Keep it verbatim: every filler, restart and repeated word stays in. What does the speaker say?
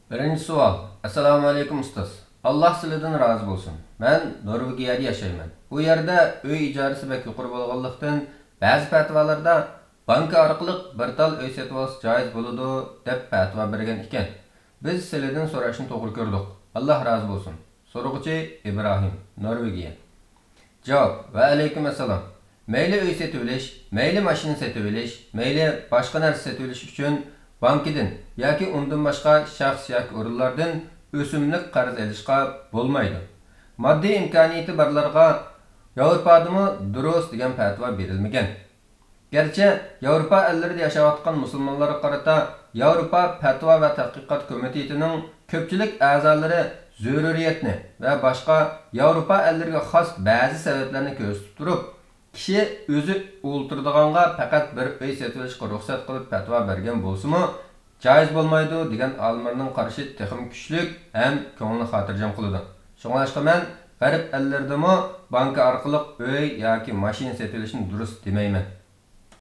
بىرىنچى سوئال. ئەسسالامۇئەلەيكۇم ئۇستاز. ئاللاھ سىلىدىن رازى بولسۇن. مەن نورۋېگىيەدە ياشايمەن. ئۇ يەردە ئۆي ئىجارىسى بەك يۇقىرى بولغانلىقتىن، بەزى پەتىۋالاردا بانكا ئارقىلىق بىر تال ئۆي سېتىۋالسا جايىز بولىدۇ، دەپ پەتىۋا بەرگەن ئىكەن. بىز سىلىدىن سوراشنى توغرا كۆردۇق. ئاللاھ رازى بولسۇن. سورىغۇچى ئىبراھىم، نورۋېگىيە. جاۋاب. ۋەئەلەيكۇم ئەسسالام. مەيلى ئۆي سېتىۋېلىش، مەيلى ماشىنا سېتىۋېلىش، مەيلى باشقا نەرسە سېتىۋېلىش ئۈچۈن بانكىدىن ياكى ئۇندىن باشقا شەخس ياكى ئورۇنلاردىن ئۆسۈملۈك قەرز ئېلىشقا بولمايدۇ. ماددىي ئىمكانىيىتى بارلارغا ياۋروپادىمۇ دۇرۇس دېگەن پەتىۋا بېرىلمىگەن. گەرچە ياۋروپا ئەللىرىدە ياشاۋاتقان مۇسۇلمانلارغا قارىتا ياۋروپا پەتىۋا ۋە تەتقىقات كومىتېتىنىڭ كۆپچىلىك ئەزالىرى زۆرۈرىيەتنى ۋە باشقا ياۋروپا ئەللىرىگە خاس بەزى سەۋەبلەرنى كۆرسىتىپ تۇرۇپ، كىشى ئۆزى ئولتۇرىدىغانغا پەقەت بىر ئۆي سېتىۋېلىشقا رۇخسەت قىلىپ پەتىۋا بەرگەن بولسىمۇ، جايىز بولمايدۇ دېگەن ئالىملارنىڭ قارىشى تېخىمۇ كۈچلۈك ھەم كۆڭۈلنى خاتىرجەم قىلىدۇ. شۇڭلاشقا مەن غەرب ئەللىرىدىمۇ بانكا ئارقىلىق ئۆي ياكى ماشىنا سېتىۋېلىشنى دۇرۇس دېمەيمەن.